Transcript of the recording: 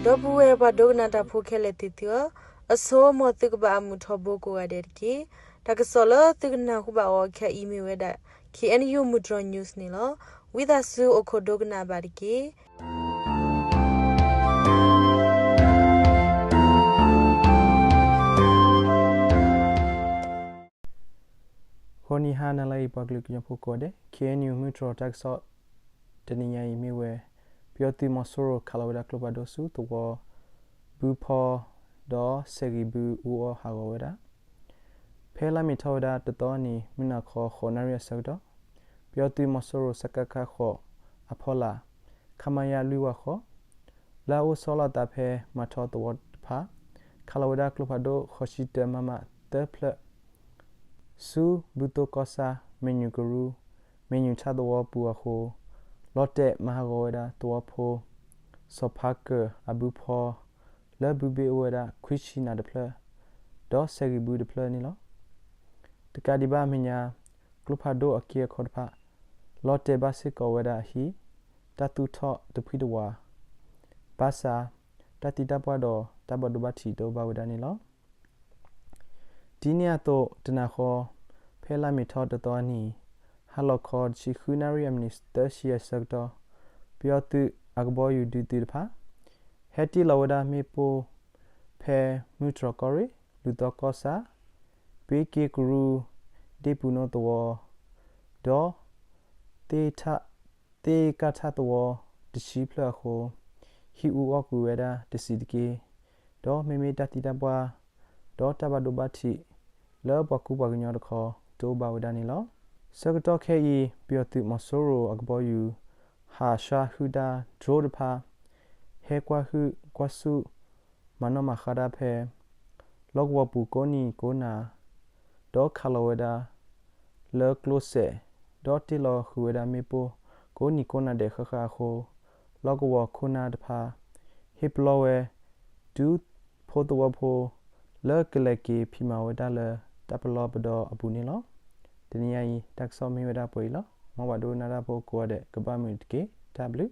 ဒီပုၢ်ဝဲၢ်ပှၤဒိကနၣ်တၢ်ဖိခဲလၢာ်သ့ၣ်သုဧၢ, အဆိ မ်သုကဘၣ်အမုာ်ထီဘိကိးဂၤဒဲးတက့ၢ်. တၢ်ကစီၣ်လၢသုကနၢ်ဟူဘၣ်အီၤခဲအံၤမ့ၢ်ဝဲဒၣ် K N U မုၢ်တြီၤ news န့ၣ်လီၤ. ဝံသးစူၤအိၣ်ခိးဒိကနၣ်ဘၣ်တက့ၢ်. ဂီၤနံၤဟါနၤလၢအံၤ ပှၤကလုာ်ကညီဖိကိးဂၤဒဲး, K N U မုၢ်တြီၤတၢ်ကစီၣ် တနံၤညါအံၤမ့ၢ်ဝဲ ပယီၤသုးမီၤစိရိၤ ခးလီၤဝဲဒၣ်ကျိဖးဒိၣ်ဆူသဝီ ဘုဖီ ဒီးစဲးဂံၢ်ဘုအူအီၣ်ဟးဂီၤဝဲဒၣ် ဖဲလါမ့ၤထီၣ်ဝဲဒၣ်တသီအနံၤ မုၢ်နၤခီ ဃိးနၣ်ရံၣ်အဆၢကတီၢ်, ပယီၤသုးမီၤစိရိၤ စကခ ဃိး အဖီလာ် ခမရ လွံၢ်ဝးဃိး လၢအအိၣ်ဆီလီၤအသးဖဲမၤထီသဝီတဖၣ် ခးလီၤဝဲဒၣ်ကျိဖးဒိၣ် ဃိးဆံတၢ မမ သၢဖျၢၣ် ဆူဘုသိကီၢ်ဆၣ် မ့ၢ်ညူၤကရူၢ် မ့ၢ်ညူၤထၣ်သဝီပူၤအဃိ လီၤတဲာ်မၤဟးဂီၤဝဲဒၣ်သဝီဖိ စီၤဖါကၢၢ်အဘုဖီ လၢဘုဘ့ၣ်အိၣ်ဝဲဒၣ် ခွံဆံနၣ်တဖျၢၣ် ဒီးစဲးဂံၢ်ဘုတဖျၢၣ်န့ၣ်လီၤ. တကးဒံးဘၣ်အမဲာ်ညါ ကျိဖးဒိၣ်အခ့အခီတဖၣ် လီၤတဲာ်ဘၣ်စ့ၢ်ကီးဝဲဒၣ်အဟံၣ် တၢ်သူၣ်ထီၣ်တဖှံတဝး ဘၣ်ဆၣ် တၢ်သံတၢ်ပှၢ်ဒီးတၢ်ဘၣ်ဒိဘၣ်ထံးတအိၣ်ဘၣ်ဝဲဒၣ်န့ၣ်လီၤ. ဒ်န့ၣ်အသိးတနၤဃီ ဖဲလါမ့ၤထီၣ်တသီအနံၤ ဟါလီၤခီ တဆံဃုနၣ်ရံၣ်အမံးနံးသၢဆံအဆၢကတီၢ် ပယီၤသုးအကဘီယူၤဒုးသုးတဖၣ် ဟဲတ့ၢ်လီၤဝဲဒၣ်မ့ၣ်ပိၢ် ဖဲမုၢ်တြီၤကီၢ်ရ့ၣ် လူၤသီကီၢ်ဆၣ် ပ့က့ကရူၢ် ဒ့ၣ်ပူၤနိသဝီ ဒီး သ့ၣ်ကၣ်ထၣ်သဝီတဆံဖျၢၣ်အဃိ ဟံၣ်အူအီၣ်ကွံာ်ဝဲဒၣ်တဆံးတက့ၢ်. ဒီးမ့မ့ၢ်တၢ်သံတၢ်ပှၢ် ဒီးတၢ်ဘၣ်ဒိဘၣ်ထံး လၢပှၤကူပှၤကညီတခီ တအိၣ်ဘၣ်ဝဲဒၣ်န့ၣ်လီၤ. ဆၢကတီၢ်ခဲအံၤ ပယီၤသုးမီၤစိရိၤအကဘီယူၤ ဟးဆှၣ်ဟုၣ်တၢ် drone တဖၣ် ဟဲကွၢ်ဟုၣ်ကွၢ်ဆူၣ် မၤနီၣ်မၤဃါတၢ်ဖဲ လီၢ်ကဝီၤပူၤကိးနံၤကိးနၤ ဒီးခးလီၤဝဲဒၣ် လၢကျိစဲး ဒီးတ့ၢ်လီၤဃုာ်ဝဲဒၣ်မ့ၣ်ပိၢ် ကိးနံၤကိးနၤဒဲးဃၣ်ဃၣ်အဃိ လီၢ်ကဝီၤခိၣ်နၢ်တဖၣ် ဟ့ၣ်ပလီၢ်ဝဲ ဒူဖိသဝီဖိ လၢကလဲၤက့ၤဖံးမၤဝဲဒၣ်လၢတၢ်ပလီၢ်ပဒီအပူၤန့ၣ်လီၤ. တနံၤညါအံၤ တၢ်ကစီၣ်မ့ၢ်ဝဲဒၣ်ပှဲၤအံၤလီၤ. မ်ပှၤဒိကနၣ်တၢ်ဖိကိးဂၤဒဲး ကဘၣ်မုာ်တက့ၢ်. တၢ်ဘျုး